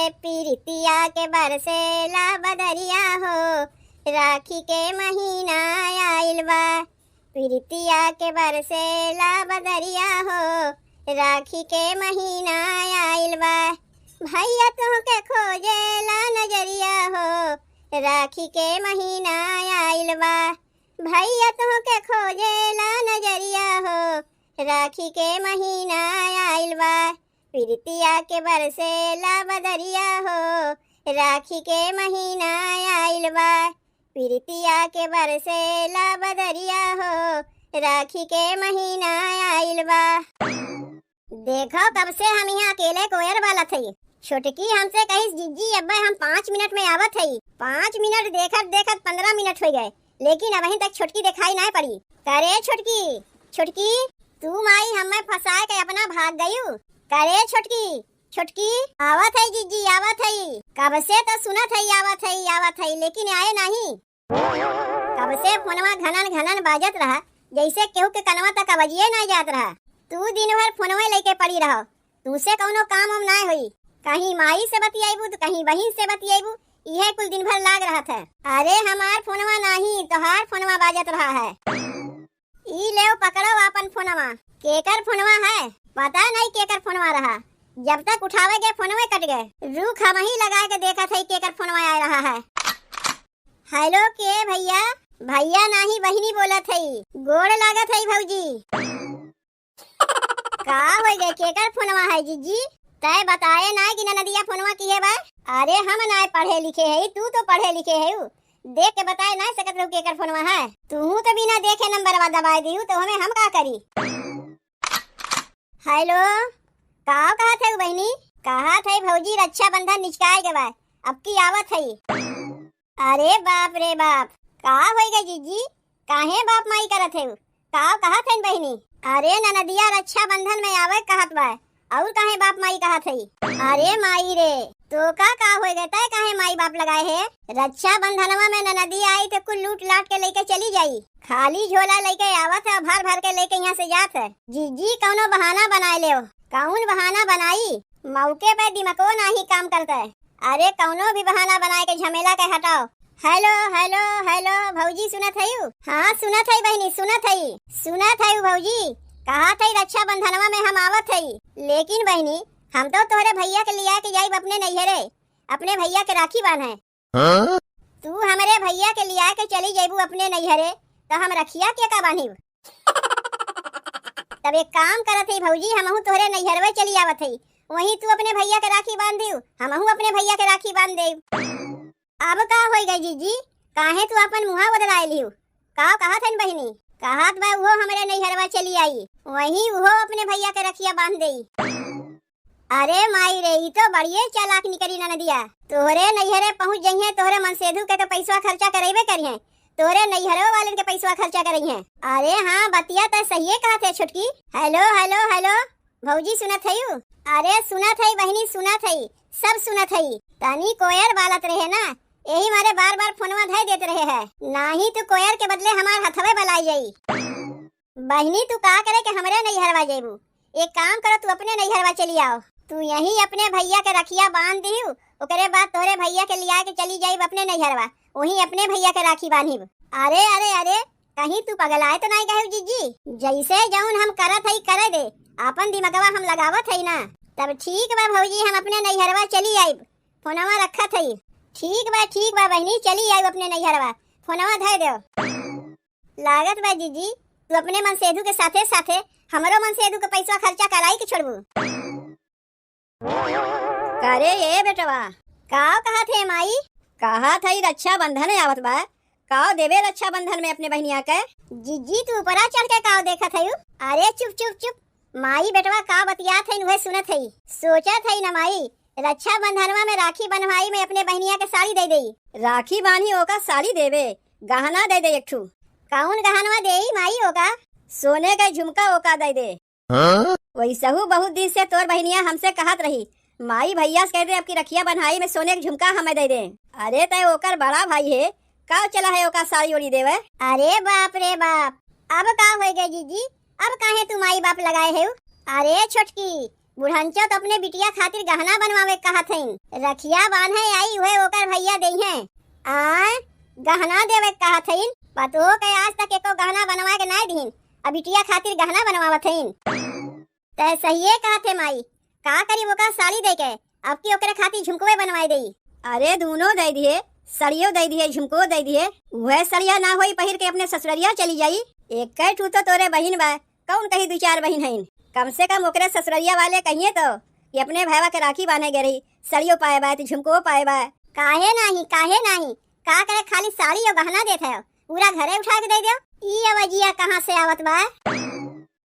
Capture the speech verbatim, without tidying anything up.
पीरितिया के बरसेला बदरिया हो, राखी के महीना आइल बा। पीरितिया के बरसेला बदरिया हो, राखी के महीना आइल बा। भइया तोहके खोजेला नजरिया हो, राखी के महीना आइल बा। भइया तोहके खोजेला नजरिया हो, राखी के महीना आइल बा। पीरितिया के बरसेला बदरिया हो, राखी के महीना आइल बा। पीरितिया के बरसेला बदरिया हो, राखी के महीना आइल बा। देखो, कब से हम इहाँ अकेले कोयर बालत हई। छोटकी हमसे कहिस, "जिज्जी, अब्बे हम पाँच मिनट में आवत हई।" पाँच मिनट देखत देखत पन्द्रह मिनट होइ गए, लेकिन अबहीं तक छोटकी देखाई नाय पड़ी। करे छोटकी, छोटकी, तू माई हमें फंसाए के अपना भाग गयू। करे छोटकी, छोटकी, आवत हई जिज्जी, आवत हई। कब से तो सुनत हई, आवत हई, आवत हई, लेकिन आए नाहीं। कब से फोनवा घनन घनन बाजत रहा, जैसे केहू के कनवा तक आवाजिए ना जात रहा। तू दिन भर फोनवे लेके पड़ी रहो, तुसे कौनो काम वाम ना होई। कहीं माई से बतियाइबू तो कहीं बहिन से बतियाइबू, इहे कुल दिन भर लाग रहत है। अरे हमार फोनवा नाही, तोहार फोनवा बाजत रहा है। ई लेव पकड़ो आपन फोनवा। केकर फोनवा है? पता नहीं केकर फोनवा रहा, जब तक उठावे गए फोनवे कट गए। रुक, हम ही लगा के देखत हई केकर फोनवा आ रहा है। हेलो, के भइया? भइया नाही, बहिनी बोलत हई। गोड़ लागत हई भौजी। का होइ गए, केकर फोनवा है जिज्जी? तय बताए ना कि ननदिया फोनवा किहे बा? अरे हम ना पढ़े लिखे हई, तू तो पढ़े लिखे हई, देख के बताए ना सकत रहू केकर फोनवा है। तू तो बिना देखे नंबरवा दबाए दिहू, तो हमें हम का करी? हेलो, का कहत है बहिनी? कहत है भौजी, रक्षाबंधन निचकाए के बा, अब की आवत है। अरे बाप रे बाप, का होइ गए जिज्जी? काहे बाप माई करत है? का कहत है बहिनी? अरे ननदिया रक्षाबंधन में आवे कहत बा, और काहे बाप माई कहत है? अरे माई रे, तो का का होइ गए, तय काहे माई बाप लगाए है? रक्षाबंधनवा में ननदिया आई तो कुल लूट लाट के लेके चली जाई। खाली झोला लेके आवत है, भर भर के लेके यहाँ से जात है। जिज्जी कौनो बहाना बनाए लेव। कौन बहाना बनाई? मौके पे दिमागो नाही काम करता है। अरे कौनो भी बहाना बनाए के झमेला के हटाओ। हेलो, हेलो, हेलो, भौजी सुनत हयू? हाँ सुनत हई बहिनी, सुनत हई, सुनत हयू भौजी। कहत हई रक्षाबंधनवा में हम आवत हई, लेकिन बहिनी हम तो तोहरे भइया के लिया के जाइब अपने नैहरे, अपने भइया के राखी बांधे। हाँ? तू हमरे भइया के लिया के चली जइबू अपने नैहरे, तो हम रखिया के का बांधिब? तब एक काम करत हई भौजी, हमहू तोहरे नैहरवे चली आवत हई, वहीं तू अपने भइया के राखी बांध दियो, हमहू अपने भइया के राखी बांध देब। अब का होइ गए जिज्जी, काहे तू अपन मुँहा बदलाए लियो? का कहत हन बहिनी? कहत बा उहो हमरे नैहरवा चली आई, वहीं उहो अपने भइया के रखिया बांध देई। अरे माई रे, ई तो बड़िए चालाक निकरी ननदिया। तोहरे नैहरे पहुँच जइहें, तोहरे मनसेधु के तो पैसवा खर्चा करेबे करिहें, तोहरे नैहरो वालन के पैसवा खर्चा करइहें। अरे हाँ, बतिया त सहिए कहत है छोटकी। हेलो, हेलो, हेलो, भौजी सुनत हयू? अरे सुनत हई बहिनी, सुनत हई, सब सुनत हई। तनी कोयर बालत रहे ना, यही मारे बार बार फोनवा धई देत रहे है, नाही तो कोयर के बदले हमार हथवे बलाई जाई। बहिनी, तू का करे के हमरे नैहरवा जइबू? एक काम करो, तू अपने नैहरवा चली आओ। तू यहीं अपने भइया के रखिया बांध दिहू, ओकरे बाद तोहरे भइया के लिया के चली जाइब अपने नैहरवा, वहीं अपने भइया के राखी बांधिब। अरे, अरे, अरे, कहीं तू पगलाए तो नाई गए जिज्जी? जैसे जौन हम करत हई करे दे, आपन दिमगवा हम लगावत हई ना। तब ठीक बा भौजी, हम अपने नैहरवा चली आइब, फोनवा रखत हई। ठीक बा, ठीक बा बहिनी, चली आइब अपने नैहरवा, फोनवा धर देव। लागत बा जिज्जी, तू अपने मनसेधु के साथे साथे हमरो मनसेधु के पैसवा खर्चा कराई के छोड़बू। करे ए बेटवा, काव कहत है माई? कहत है रक्षाबंधन आवत बा, काव देबे रक्षाबंधन में अपने बहिनिया के? जिज्जी तू ऊपरा चढ़ के काव देखत है? अरे चुप चुप चुप, माई बेटवा का बतियात है उहे सुनत है। सोचत है न माई, रक्षाबंधनवा में राखी बंधवाई में अपने बहिनिया के साड़ी दे देई। राखी बांधी ओका साड़ी देबे, गहना दे दे एक ठू। कौन गहनवा देई माई ओका? सोने के झुमका ओका दे दे। हाँ? वैसहू बहुत दिन से तोर बहिनिया हमसे कहत रही, माई भैया से कह दे, अब की रखिया बन्हाई में सोने के झुमका हमें दे दे। अरे तय ओकर बड़ा भाई है, का चला है ओका साड़ी ओड़ी देवे? अरे बाप रे बाप, अब का हो गए जीजी, अब काहे तू माई बाप लगाए है? अरे छोटकी, बुढ़ंचो तो अपने बिटिया खातिर गहना बनवावे कहत हइन। रखिया बांधे आई, उहे ओकर भइया देइहें। आय, गहना देवे कहत हइन। पतोह के आज तक एको गहना बनवा के नाय दिहिन, अब बिटिया खातिर गहना बनवावत हइन। तै सहिए कहत हे माई, का करी ओका साड़ी दे के, अब की ओकरे खातिर झुमकवे बनवाए देई। अरे दूनो दे दिहे, सड़ियो दे दिहे, झुमको दे दिहे, उहे सड़िया ना होई पहिर के अपने ससुररिया चली जाई। एक ठू तो तोरे बहिन बा, कौन कही दू चार बहिन हइन। कम से कम ओकरे ससुररिया वाले कहिए तो कि अपने भैया के राखी बांधे गए रही, सड़ियो पाए बा, तो झुमको पाए बा। काहे नाही, काहे नाही, का करे खाली साड़ी और गहना देत है, पूरा घरे उठा के दे दो। ई अवजिया कहाँ से आवत बा?